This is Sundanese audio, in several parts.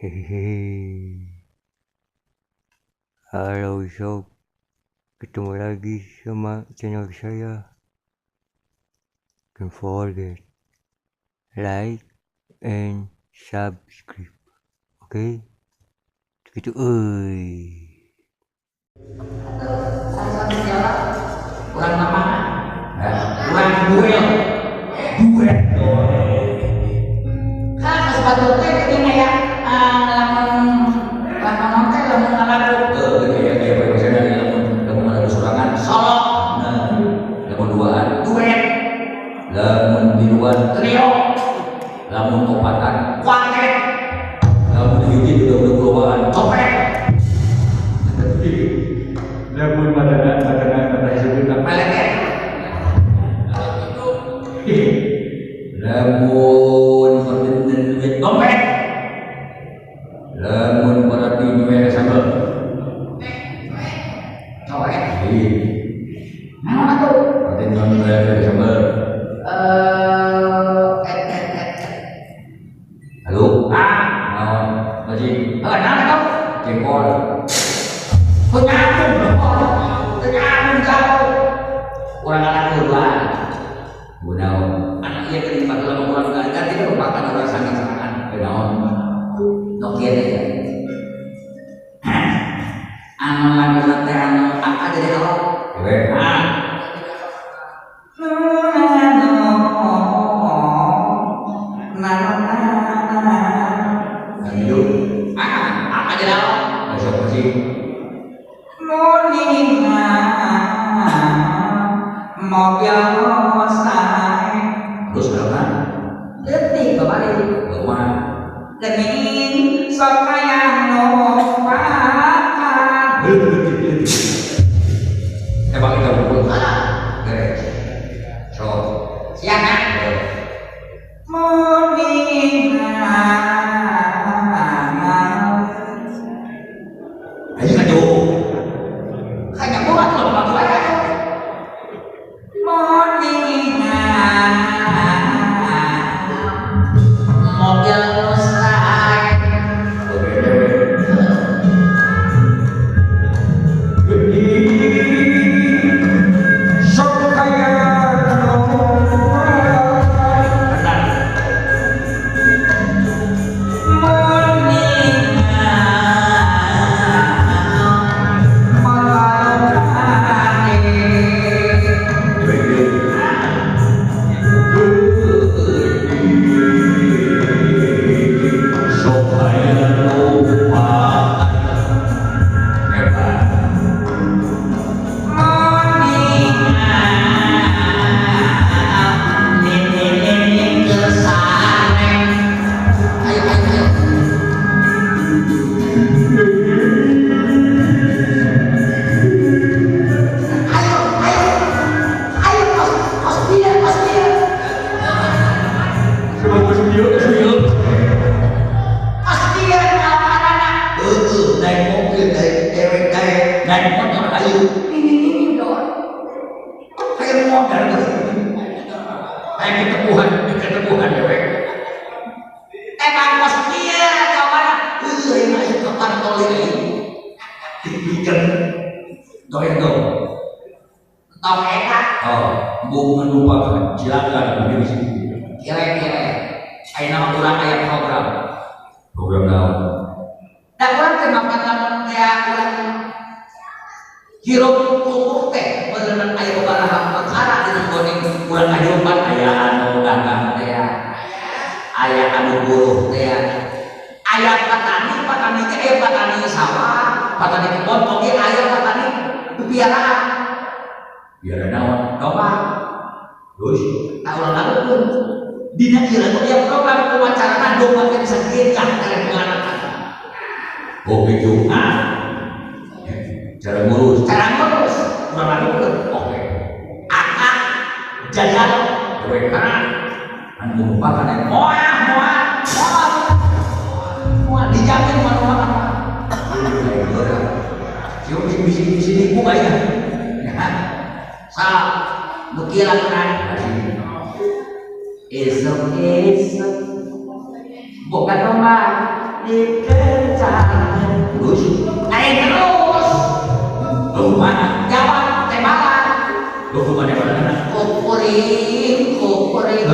Hehehe. Halo sob, ketemu lagi sama channel saya. Don't forget like and subscribe. Oke, gitu euy. Kurang apa? Kurang duel. Duet dong. Kan sepatu teh geuning aya lamun lamun teh lamun ngalagu. Heuh geuning aya aya lamun lamun ngalagu sorangan solo. Nah, lamun duaan duet. Lamun tiluan trio. Lamun opatan kuartet. Lamun hiji udah kelobaan copet. Lamun madanan mata sebutna meletet. Lamun permintaan duit dompet. Lamun berarti nyuwe sambel. Cowek. Iya. Naon atuh? Berarti nyuwe sambel. Halo. Ah, naon? Ngaji. Heuh, naon atuh? Jengkol. Kok nyambung teu nyambung jauh. Urang ngalagu duaan. Gunaon? Anak ieu geuning baheula mah urang ngajar tidak merupakan urang sangat-sangat. Gunaon? Nu kieu teh ya. Anu laguna teh anu apa jadi rock? Ewe. Ah. Hidup. Ah, apa jadi rock? Besok masih. Mobil sae. Terus berapa? Leutik babari. Kumaha? Geuning sok hayang numpakan. Emang kita pukul. Salah. Beres. So, Siap kan? Muningan. Ayo maju. Hanya buat lo bapak gue. Muningan. Mobil sae. Oke. Sok hayang Benar. Sok hayang lupa. Hebat. Ayo, ayo, ayo. Ayo, ayo. Ayo, kos, kos dia, kos dia. Coba studio, studio. Kos dia, anak-anak. Heeh, naik mobil, naik dewek, naik naik motor, ayo. Ini, dong. Kayak modal tuh. Kayak ketepuhan, ketepuhan dewek. Emang kos dia, jawabannya. Heeh, ayo ke partol ini. Dipikir. Doyan dong. Tong enak. Oh, bu melupakan, silakan berdiri sini. Kira-kira. Ayo nama kurang aya program. Program naon? Da urang teh makan lamun teh urang hirup kumuh teh beuneunan aya babaraha perkara dina goning urang kahirupan Aya anu dagang teh aya anu buruh teh aya petani, petani teh aya petani sawah, petani kebon oge aya petani pipiaraan Biar naon? domba. Terus Tah urang lakukeun dina ieu lagu aya program wawancara domba teh bisa genggang teh penganakan. Oh gitu. Ah, Cara ngurus. cara ngurus urang lakukeun. Oke. Akak jajal Dewek ah anu melupakan ya. moal moal moal moal dijamin moal moal moal. Siapa sih bisi bisi nipu kayaknya. Ya. Sa nu kieu lakukan esok esok boga domba dikencangan. Terus, ayo terus. Mana? Jawab tembakan. Hukuman yang mana? Kukuring, kukuring.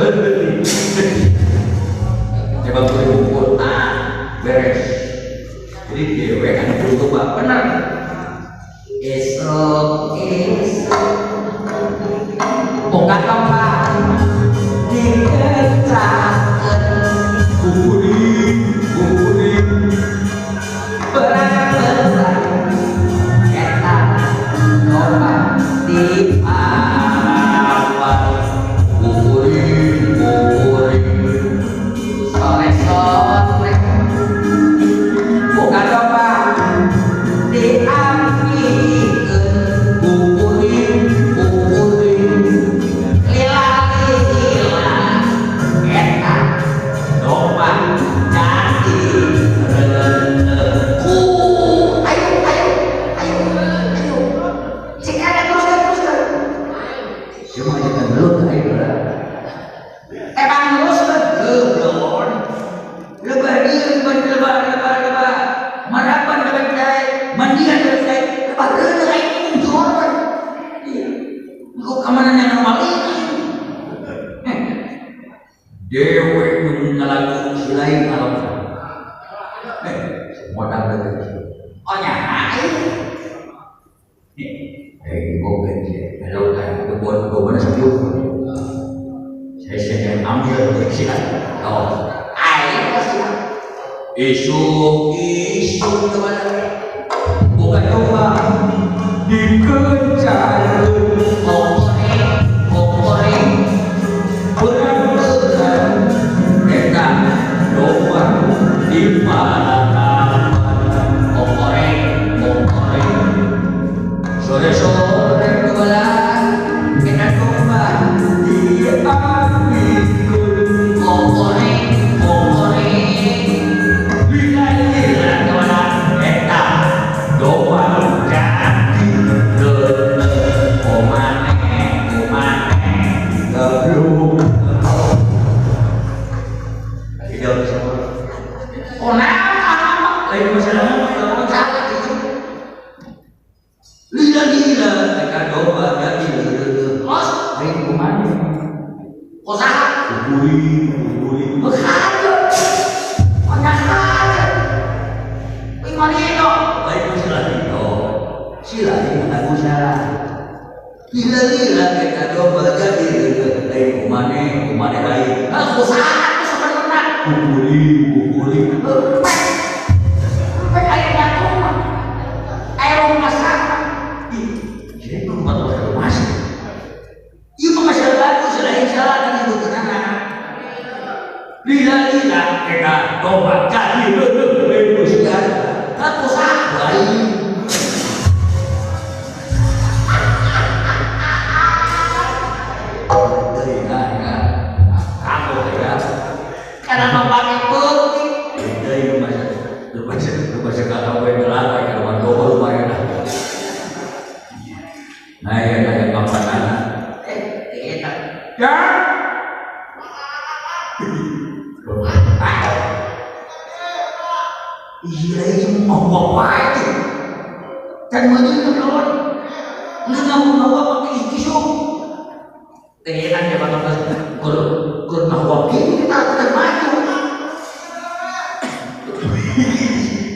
Tembak kuring kukur. Ah, beres. Jadi dewe kan perlu benar. Esok esok bukan tempat dikencangan. Kukuring, kukuring. Berang-berang eta domba di papan. Kukuring, kukuring. Sore-sore bukan domba diambilkeun. Kukuring, kukuring. Lila-lila eta domba jadi reuneuh. Ayo ayo ayo ayo. Cek ada teruskan teruskan. Cuma jangan gelut ayo lah. Emang teruskan Geblon. Lebah dia lebah lebah lebah. Marapan lebah dai, mandian lebah dai, lebah reuneuh aing muncul. Iya. Kok kamana yang normal ini? Dewe nu ngalagu si lain alam. Modal lagi. Oh nya aing. Bukan sih. Kalau kan kebun kebun sebelum saya sedang ambil siap. Oh, aing siap. Isu isu kemana? Bukan domba dikejar. Kokoreng, kokoreng. Berang-berang eta domba di mana? Kokoreng, kokoreng. Sore-sore kebelan eta domba diambilkeun. Kokoreng, kokoreng. Lila-lila kebelan eta domba jadi reuneuh. Komane, komane, goblok. Tidak bisa. Kunaon Lain masalah salah gitu. Lila-lila eta domba jadi reuneuh. Los, Lain kumane. kusaha? Kukuring, kukuring. Bekhaja. Onyakhaja. Wih marino. Lain masalah itu. Si lain aku salah. Lila-lila eta domba jadi reuneuh. Lain kumane, kumane lain. Ah, kusaha aku sebenarnya. Kukuring, kukuring. Pek. Pek air batu mah. Air rumah sakit. Ih, jadi rumah tuh rumah sih. Iya mah masalah lagu selain salah kan ibu kenana. Lila-lila eta domba jadi reuneuh. Lain masalah. Ah, kusaha? Lain. Karena nombangnya putih. Nah, ya, ya, kapan Eta. Ya. Iya, ini mau apa itu? Kan mau itu lawan. Nggak mau pakai tisu. Tenang ya Pak Kalau kalau mau ini kita akan maju.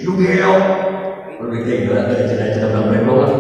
Lu gelo. Lu gelo, ada cina-cina belum belum.